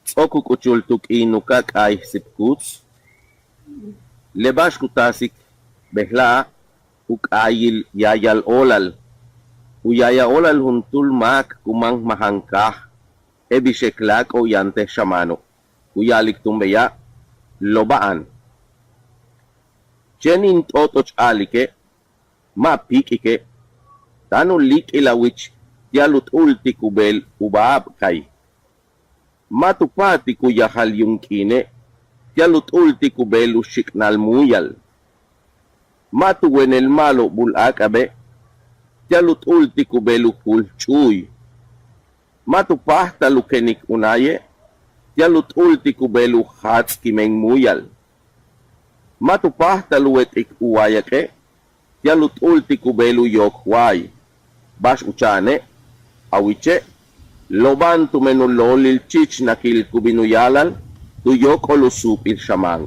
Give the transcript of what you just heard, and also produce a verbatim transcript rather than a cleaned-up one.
Ts'o'ok u k'uchul tu k'iin u ka' k'aay sipkuts. Le ba'ax ku taasik bejela' u k'aayil yaayal óolal. U yaayal óolal juntúul máak ku máan majan kaaj je'el bix k láak'o'ob yaan te' xamáano'. Ku ya'alik túun beya': Loba'an. Chéen in t'o'ot'och a'alike' ma' píik'ike', táan u líik'il a wich ti'al u t'u'ultik u beel u ba'ab kay. Ma' tu páajtik u yajal yuum k'iine' ti'al u t'u'ultik u beel u xik'nal múuyal. Ma' tu wenel ma'alob bul áak'abe' ti'al u t'u'ultik u beel u kul ch'uuy. Ma' tu páajtal u kenik u náaye' ti'al u t'u'ultik u beel u jaats kimen múuyal. Ma' tu páajtal u wet'ik u wáayak'e' ti'al u t'u'ultik u beel u yook waay. Ba'ax ucha'ane', a wiche', loba'an tumen u loolil chíichnakil ku bin u ya'alal tu yóok'ol u suup'il xamáan.